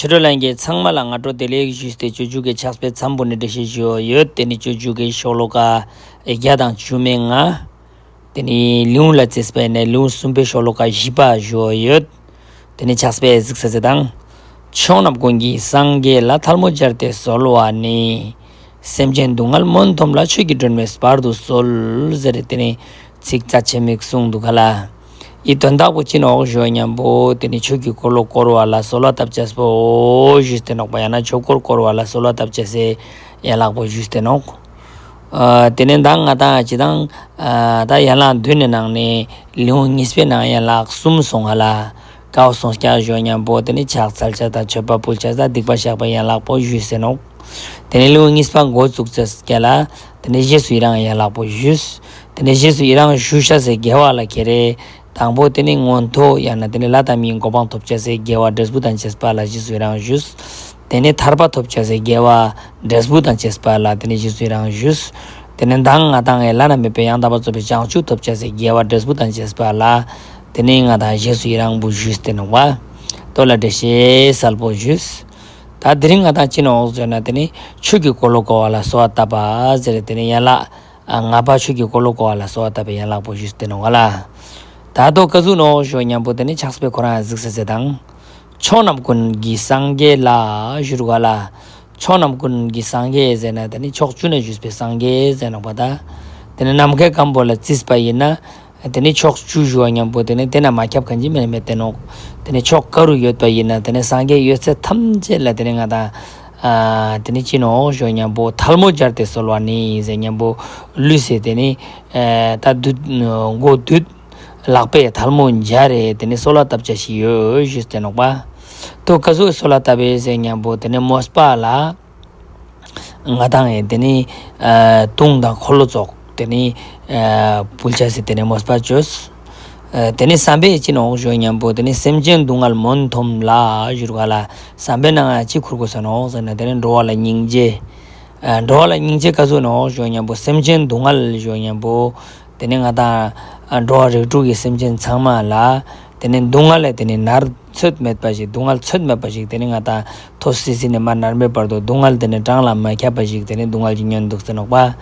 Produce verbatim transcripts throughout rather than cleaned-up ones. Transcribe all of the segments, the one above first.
ཆོས་གྲོགས་ལྷན་རྒྱས་ཚང་མ་ལ་སྔ་དྲོ་བདེ་ལེགས་ཞུས་ཏེ། སྤྱོད་འཇུག་གི་ཕྱག་དཔེ་མཚམས་པོ་ནེ་འགྲེལ་བཤད་ཞུ་ཡོད། ཏེ་ནེ་སྤྱོད་འཇུག་གི་ཤོ་ལོ་ཀ་བརྒྱ་དང་བཅུ་མེད་ལྔ། ཏེ་ནེ་ལེའུ་ལ་རྩིས་པ་ཡིན་ན་ལེའུ་གསུམ་པའི་ཤོ་ལོ་ཀ་བཞི་པ་ཞུ་ཡོད། ཏེ་ནེ་ཕྱག་དཔེ་གཟིགས་ས་ཟེར་དང་། ཕྱོགས་རྣམས་ཀུན་གྱི་སངས་རྒྱས་ལ། ཐལ་མོ་སྦྱར་ཏེ་གསོལ་བ་ནི། སེམས་ཅན་སྡུག་བསྔལ་མུན་འཐོམས་ལ། ཆོས་ཀྱི་སྒྲོན་མེ་སྤར་དུ་གསོལ། ཟེར་ཏེ་ནེ་ཚིག་རྩ་ཆེན་མིག་གསུངས་འདུག་ག་ལེ། འི་དོན་དག་པོ་ཅི་ནོག་ཞུ་ཉམ་པོ་ཏེ་ནེ་ཆོས་ཀྱི་འཁོར་ལོ་བསྐོར་བ་ལ་གསོལ་བ་བཏབ་ཅེས་པོ་ཞུས་ཏེ་ནོག་པ། ཡང་ན་ཆོས་འཁོར་བསྐོར་བ་ལ་གསོལ་བ་བཏབ་ཅེས་སི་ཡན་ལག་པོ་ཞུས་ཏེ་ནོག། ཨ་ཏེ་ནེ་མདང་ང་དང་ཅི་དང་ཨ་ད་ཡན་ལག་བདུན་ནི་ནང་ནེ་ལེའུ་གཉིས་པའི་ནང་ཡན་ལག་གསུམ་སོང་ང་ལེ། ཀ་བོ་སོང་ཀྱག་ཞུ་ཉམ་པོ་ཏེ་ནེ་ཕྱག་འཚལ་ཅེས་དང་མཆོད་པ་ཕུལ་ཅེས་དང་སྡིག་པ་བཤགས་པའི་ཡན་ལག་པོ་ཞུས་ཏེ་ནོག། ཏེ་ནེ་ལེའུ་གཉིས་པ་འགོ་བཙུགས་ཅེས་སྐབས་ལ་ཏེ་ནེ་རྗེས་སུ་ཡི་རང་ཡན་ལག་པོ་ཞུས། ཏེ་ནེ་རྗེས་སུ་ཡི་རང་ཞུ་ཅེས་སི་དགེ་བ་ལ་ཁྱེར་རེ། དང་པོ་ཏེ་ནེ་མངོན་མཐོ་ཡང་ན་ཏེ་ནེ་ལྷ་དང་མིའི་གོ་འཕང་ཐོབ་ཅེས་སི་དགེ་བ་འབྲས་བུ་དང་བཅས་པ་ལ་རྗེས་སུ་ཡི་རང་ཞུས། ཏེ་ནེ་ཐར་པ་ཐོབ་ཅེས་སི་དགེ་བ་འབྲས་བུ་དང་བཅས་པ་ལ་ཏེ་ནེ་རྗེས་སུ་ཡི་རང་ཞུས། ཏེ་ནེ་མདང་ང་དང་ངི་བླ་ན་མེད་པའི་ཡང་དག་པར་རྫོགས་པའི་བྱང་ཆུབ་ཐོབ་ཅེས་སི་དགེ་བ་འབྲས་བུ་དང་བཅས་པ་ལ་ཏེ་ནེ་ང་དང་རྗེས་སུ་ཡི་རང་པོ་ཞུས་ཏེ་ནོག་པ། ཏོ་ལ་འགྲེལ་བཤད་གསལ་པོ་ཞུས། ད་དེ་རིང་ང་དང་ཅི་ནོག་ཟེར་ན་ཏེ་ནེ་ཆོས་ཀྱི་འཁོར་ལོ་བསྐོར་བ་ལ་གསོལ་བ་བཏབ་པ་ཟེར་ཏེ་ནེ་ཡན་ལག་ཨ་ལྔ་པ་ཆོས་ཀྱི་འཁོར་ལོ་བསྐོར་བ་ལ་གསོལ་བ་བཏབ་པའི་ཡན་ལག་པོ་ཞུས་ཏེ་ནོག་ལེ། ད་དོ་ཀ་ཟུག་ནོག་ཞུ་ཉམ་པོ་ཏེ་ནེ་ཕྱག་དཔེ་ཁོ་རང་གཟིགས་ས་ཟེར་དང་། ཕྱོགས་རྣམས་ཀུན་གྱི་སངས་རྒྱས་ལ་ཞུ་རུག་ག་ལེ། ཕྱོགས་རྣམས་ཀུན་གྱི་སངས་རྒྱས་ཟེར་ན་ཏེ་ནེ་ཕྱོགས་བཅུ་ན་བཞུགས་པའི་སངས་རྒྱས་ཟེར་ནོག་པ་ད། ཏེ་ནེ་ནམ་མཁའི་ཁམས་པོ་ལ་རྩིས་པ་ཡིན་ན། ཏེ་ནེ་ཕྱོགས་བཅུ་ཞུ་ཉམ་པོ་ཏེ་ནེ་ཏེ་ན་མ་ཁྱབ་ཁན་ཅི་མེད་མེད་ཏེ་ནོག། ཏེ་ནེ་ཕྱོགས་ཀ་རུ་ཡོད་པ་ཡིན་ན་ཏེ་ནེ་སངས་རྒྱས་ཡོད་ཚད་ཐམས་ཅད་ལ་ཏེ་ནེ་ང་དང་ཨ་ཏེ་ནེ་ཅི་ནོག་ཞུ་ཉམ་པོ་ཐལ་མོ་སྦྱར་ཏེ་གསོལ་བ་ནི་ཟེར་ཉམ་པོ་ལུས་སི་ཏེ་ནེ་ཨ་ད་དུད་མགོ་དུད་ལག་པའི་ཐལ་མོ་སྦྱར་རེ་ཏེ་ནེ་གསོལ་བ་བཏབ་ཅེས་ཤིག་ཡོད་ཞུས་ཏེ་ནོག་པ། དོ་ཀ་ཟུག་གསོལ་བ་བཏབ་པའི་ཟེར་ཉམ་པོ་ཏེ་ནེ་མོས་པ་ལ། ང་དང་ངི་ཏེ་ནེ་ཨ་དུང་དང་འཁོར་ལོ་ཙོགས་ཏེ་ནེ་ཨ་ཕུལ་ཅེས་སི་ཏེ་ནེ་མོས་པ་ཅོས། ཨ་ཏེ་ནེ་བསམ་པས་ཅི་ནོག་ཞུ་ཉམ་པོ་ཏེ་ནེ་སེམས་ཅན་སྡུག་བསྔལ་མུན་འཐོམས་ལ་ཞུ་རུག་ག་ལེ། བསམ་པའི་ནང་ང་ཅི་ཁུར་དགོས་ས་ནོག་ཟེར་ན་ཏེ་ནེ་འགྲོ་བ་ལ་སྙིང་རྗེ། ཨ་འགྲོ་བ་ལ་སྙིང་རྗེ་ཀ་ཟུག་ནོག་ཞུ་ཉམ་པོ་སེམས་ཅན་སྡུག་བསྔལ་ཞུ་ཉམ་པོ་ཏེ་ནེ་ང་དང་ཨ་འགྲོ་བ་རིགས་དྲུག་གི་སེམས་ཅན་ཚང་མ་ལ་ཏེ་ནེ་སྡུག་བསྔལ་ལ་ཏེ་ནེ་མནར་ཚོད་མེད་པ་ཞིག་སྡུག་བསྔལ་ཚོད་མེད་པ་ཞིག་ཏེ་ནེ་ང་དང་ཐོ་སི་སི་ནེ་མ་མནར་མེད་བར་དུ་སྡུག་བསྔལ་ཏེ་ནེ་གྲངས་ལ་མ་ཁྱབ་པ་ཞིག་ཏེ་ནེ་སྡུག་བསྔལ་ཅིག་ཉོན་འདུག་ཟེར་ནོག་པ།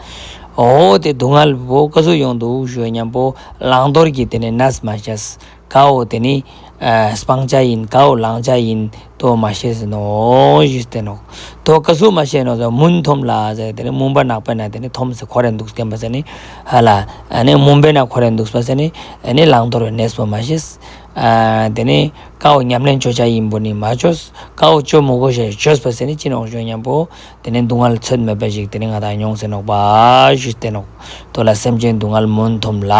འོ་ཏེ་སྡུག་བསྔལ་པོ་ཀ་ཟུག་ཡོང་འདུག་ཞུ་ཉམ་པོ་བླང་དོར་གྱི་ཏེ་ནེ་གནས་མ་ཤེས། ཀ་བོ་ཏེ་ནེ་ཨ་སྤང་བྱ་ཡིན་ཀ་བོ་བླང་བྱ་ཡིན་དོ་མ་ཤེས་ནོག་ཞུས་ཏེ་ནོག། དོ་ཀ་ཟུག་མ་ཤེས་ནོག་ཟེར་མུན་འཐོམས་ལ་ཟེར་ཏེ་ནེ་མུན་པ་ནག་པོའི་ནང་ཏེ་ནེ་འཐོམས་སེ་འཁོར་རེ་འདུག་སྐྱེན་པ་ཟེར་ནི་ཧ་ལ་ཨ་ནི་མུན་པའི་ནང་འཁོར་རེ་འདུག་པ་ཟེར་ནི་ཨ་ནི་བླང་དོར་བའི་གནས་པོ་མ་ཤེས། ཨ་ཏེ་ནེ་ཀ་བོ་ཉམས་ལེན་ཅོ་བྱ་ཡིན་པོ་ནི་མ་ཅོས། ཀ་བོ་ཅོ་མི་དགོས་ཤེས་ཅོས་པ་ཟེར་ནི་ཅི་ནོག་ཞུ་ཉམ་པོ་ཏེ་ནེ་སྡུག་བསྔལ་ཚོད་མེད་པ་ཞིག་ཏེ་ནེ་ང་དང་མྱོང་སེ་ནོག་པ་ཞུས་ཏེ་ནོག། དོ་ལ་སེམས་ཅན་སྡུག་བསྔལ་མུན་འཐོམས་ལ།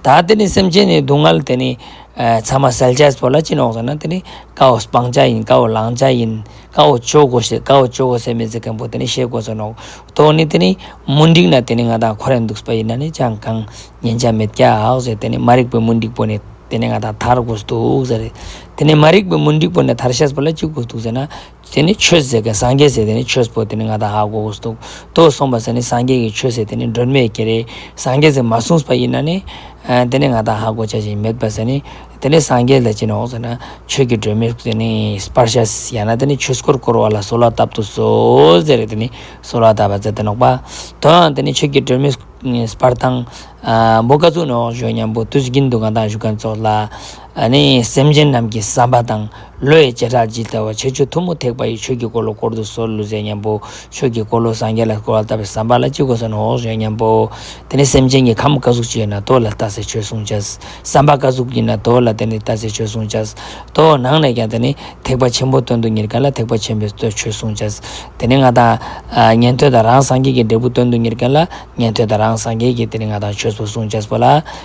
ད་ཏེ་ནེ་སེམས་ཅན་ནི་སྡུག་བསྔལ་ཏེ་ནེ་ཨ་ཚང་མ་སེལ་ཅེས་པོ་ལ་ཅི་ནོག་ཟེར་ན་ཏེ་ནེ་ཀ་བོ་སྤང་བྱ་ཡིན་ཀ་བོ་བླང་བྱ་ཡིན་ཀ་བོ་ཅོ་དགོས་ཤེས་ཀ་བོ་ཅོ་དགོས་ཤེས་མེད་ཟེར་ཁན་པོ་ཏེ་ནེ་ཤེས་དགོས་ས་ནོག། དོ་ནི་ཏེ་ནེ་མུན་དིག་ན་ཏེ་ནེ་ང་དང་འཁོར་རེ་འདུག་པ་ཡིན་ན་ནི་ཅང་གང་ཉན་ཆ་མེད་ཀྱག་ཟེར། ཏེ་ནེ་མ་རིག་པའི་མུན་དིག་པོ་ནེ་ཏེ་ནེ་ང་དང་ཐར་དགོས་འདུག་ཟེར། ཏེ་ནེ་མ་རིག་པའི་མུན་དིག་པོ་ནེ་ཐར་ཤེས་པོ་ལ་ཅི་དགོས་འདུག་ཟེར་ན། ཏེ་ནེ་ཆོས་ཟེར་ཁན་སངས་རྒྱས་ཟེར་ཏེ་ནེ་ཆོས་པོ་ཏེ་ནེ་ང་དང་ཧ་གོ་དགོས་འདུག། དོ་སོང་པ་ཟེར་ནི་སངས་རྒྱས་ཀྱི་ཆོས་ཟེར་ཏེ་ནེ་སྒྲོན་མེ་ཁྱེར་རེ་སངས་རྒྱས་ཟེར་མ་གསུངས་པ་ཡིན་ན་ནི་ཨ་ཏེ་ནེ་ང་དང་ཧ་གོ་ཆ་ཞིག་མེད་པ་ཟེར་ནི། ཏེ་ནེ་སངས་རྒྱས་ལ་ཅི་ནོག་ཟེར་ན་ཆོས་ཀྱི་སྒྲོན་མེ་ཏེ་ནེ་སྤར་ཤེས་ཡང་ན་ཏེ་ནེ་ཆོས་འཁོར་བསྐོར་བ་ལ་གསོལ་བ་བཏབ་ཏུ་གསོལ་ཟེར་ཏེ་ནེ་གསོལ་བ་བཏབ་པ་ཟེར་ཏེ་ནོག་པ། དོ་ཡང་ཏེ་ནེ་ཆོས་ཀྱི་སྒྲོན་མེ་སྤར་སྟངས་ཨ་བོ་ཀ་ཟུག་ནོག་ཞུ་ཉམ་པོ་དུས་རྒྱུན་དུ་ང་དང་ཞུ་ཁན་ཙོགས་ལ་ཨ་ནི་སེམས་ཅན་རྣམས་ཀྱི་བསམ་པ་དང་། བློ་ཡི་བྱེ་བྲག་ཇི་ལྟ་བ། ཁྱེད་ཆོས་ཐུན་མོང་ཐེག་པ་ཡི། ཆོས་ཀྱི་འཁོར་ལོ་བསྐོར་དུ་གསོལ་ལོ་ཟེར་ཉམ་པོ་ཆོས་ཀྱི་འཁོར་ལོ་སངས་རྒྱས་ལ་བསྐོར་བ་བཏབ་པའི་བསམ་པ་ལ་ཅི་དགོས་ས་ནོག་ཞུ་ཉམ་པོ་ཏེ་ནེ་སེམས་ཅན་གྱི་ཁམས་ཀ་ཟུག་ཅིག་ཡོད་ན་དོ་ལ་ལྟ་སེ་ཆོས་གསུང་ཅེས། བསམ་པ་ཀ་ཟུག་ཡིན་ན་དོ་ལ་ཏེ་ནེ་ལྟ་སེ་ཆོས་གསུང་ཅེས། དོ་ནང་ནེ་ཀྱང་ཏེ་ནེ་ཐེག་པ་ཆེན་པོ་དོན་དུ་གཉེར་ཁན་ལ་ཐེག་པ་ཆེན་པོའི་ཆོས་གསུང་ཅེས། ཏེ་ནེ་ང་དང་ཨ་ཉན་ཐོས་དང་རང་སངས་རྒྱས་ཀྱི་འབྲས་བུ་དོན་དུ་གཉེར་ཁན་ལ་ཉན་ཐོས་དང་རང་སངས་རྒྱས་ཀྱི་ཏེ་ནེ་ང་དང་ཆོས་པོ་གསུང་ཅེས་པོ་ལ་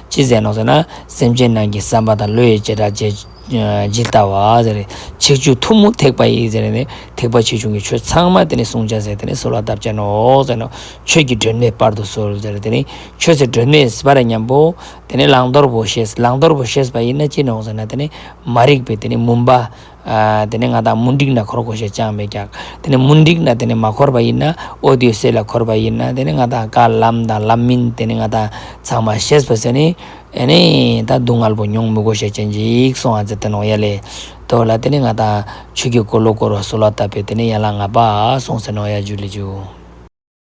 ཅི་ཟེར་ནོག་ཟེར་ན་སེམས་ཅན་རྣམས་ཀྱི་བསམ་པ་དང་བློ་ཡི་བྱེ་བྲག་ཇི་ཇི་ལྟ་བ་ཟེར། ཁྱེད་ཆོས་ཐུན་མོང་ཐེག་པ་ཡི་ཟེར་ནེ་ཐེག་པ་ཆེ་ཆུང་གི་ཆོས་ཚང་མ་ཏེ་ནེ་གསུང་ཅེས་ཟེར་ཏེ་ནེ་གསོལ་བ་བཏབ་ཅེས་ནོག་ཟེར་ནོག། ཆོས་ཀྱི་སྒྲོན་མེ་སྤར་དུ་གསོལ་ཟེར་ཏེ་ནེ་ཆོས་སི་སྒྲོན་མེ་སྤར་ཉམ་པོ་ཏེ་ནེ་བླང་དོར་བོ་ཤེས། བླང་དོར་བོ་ཤེས་པ་ཡིན་ན་ཅི་ནོག་ཟེར་ན་ཏེ་ནེ་མ་རིག་པའི་ཏེ་ནེ་མུན་པ་ཨ་ཏེ་ནེ་ང་དང་མུན་དིག་ན་འཁོར་དགོས་ཤེས་ཅང་མེད་ཀྱག། ཏེ་ནེ་མུན་དིག་ན་ཏེ་ནེ་མ་འཁོར་བ་ཡིན་ན་འོད་ཡོད་ས་ལ་འཁོར་བ་ཡིན་ན་ཏེ་ནེ་ང་དང་བཀའ་ལམ་དང་ལམ་མིན་ཏེ་ནེ་ང་དང་ཚང་མ་ཤེས་པ་ཟེར་ནི་ ཨེ་ནེ་ད་སྡུག་བསྔལ་པོ་མྱོང་མི་དགོས་ཤེས་ཅན་ཅིག་སོང་ཨ་ཟེར་ཏེ་ནོག་ཡ་ལེ། ཏོ་ལ་ཏེ་ནེ་ང་ད་ཆོས་ཀྱི་འཁོར་ལོ་བསྐོར་བ་གསོལ་བ་བཏབ་པའི་ཏེ་ནེ་ཡན་ལག་ལྔ་པ་སོང་ཟེར་ནོག་ཡ། ཇུ་ལེ་ཇུ།